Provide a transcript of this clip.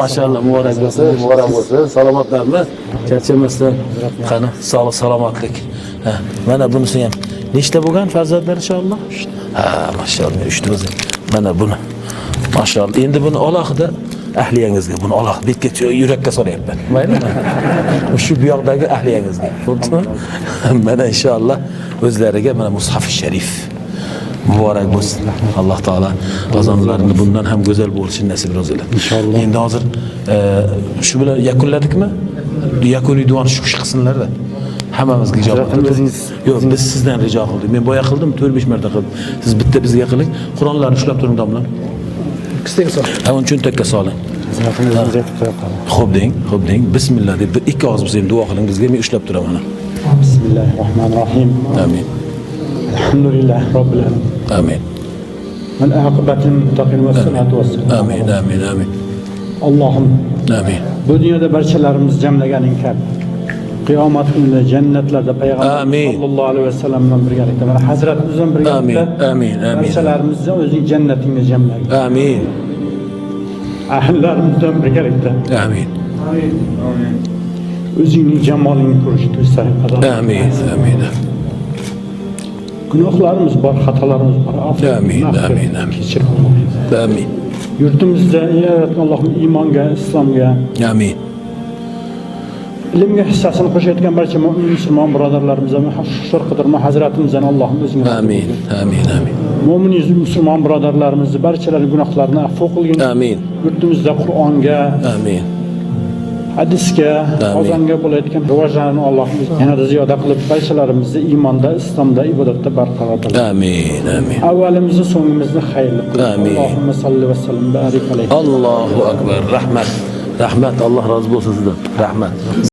Maşallah, muborak bo'lsin, muborak bo'lsin. Salomatlarmi? Charchamasdan. Qani, sog'lik, salomatlik. Ha, mana bunisi ham. Nechta bo'lgan farzandlar inshaalloh? Ha, maşallah, uchta bo'lsin. Mana buni. Maşallah. Endi buni alohida ahliyangizga, buni alohida betga yurakka solyapman. Maylimi? Shu bu yoqdagi ahliyangizga. Bo'ptimi? Mana inshaalloh o'zlariga mana mushaf sharif. Muborak bo'lsin. Alloh taolo azonlarini bundan ham go'zal bo'lishini nasib etsin. Inshaalloh. Endi hozir shu bilan yakunladikmi? Yakuniy duoni shu kishi qilsinlar-da. Hammamizga ijobat. Hazratim, o'zingiz- Yo'q, biz sizdan rijo qildik. Men boya qildim, 4-5 marta qildim. Siz bitta bizga qiling. Qur'onlarni ushlab turing domla. Ha, uni cho'ntakka soling. Hazratim, o'zingiz aytib qo'ya qoling. Xo'p deng, xo'p deng. Bismillah deb bir ikki og'iz bo'lsa ham duo qiling bizga, men ushlab turaman. Bismillahirrohmanirrohim. Amin. Alhamdulillahi robbil alamin. Amin. Vel aqibatu lil muttaqin va salatu vassalam. Amin, amin, amin. Allohim, Amin. bu dunyoda barchalarimiz jamlaganing kabi qiyomat kunida jannatlarda payg'ambar Amin. sallallohu alayhi vasallam bilan birgalikda, mana hazratimiz bilan birgalikda Amin, amin, amin. barchalarimizni o'zing jannatingga jamlagin. Amin. Ahllarimiz bilan birgalikda Amin. o'zingning jamolingni ko'rishni qadam. Amin, amin. Gunohlarimiz bor, xatolarimiz bor. Afv, Amin, mag'firat, amin, amin. kechir Allohim. Amin. Yurtimizda ey yaratgan Allohim iymonga, islomga, Amin. ilmga hissasini qo'shayotgan barcha mo'min musulmon birodarlarimizga shukur qidirma hazratimizdan Allohim o'zing rozi Amin. bo'lgin. Amin, amin. Mo'min musulmon birodarlarimizni barchalarini gunohlarini afv qilgin. Amin. Yurtimizda Qur'onga, Amin. hadisga, Amin. ozonga bo'layotgan rivojlanishni Allohim yanada ziyoda qilib, barchalarimizni iymonda, islomda, ibodatda barqaror qilgin. Amin, amin. Avvalimizni, so'ngimizni xayrli qil. Amin. Allohumma salli va sallim barik alayhi. Allohu akbar. Rahmat. Rahmat. Alloh rozi bo'lsin sizdan. Rahmat.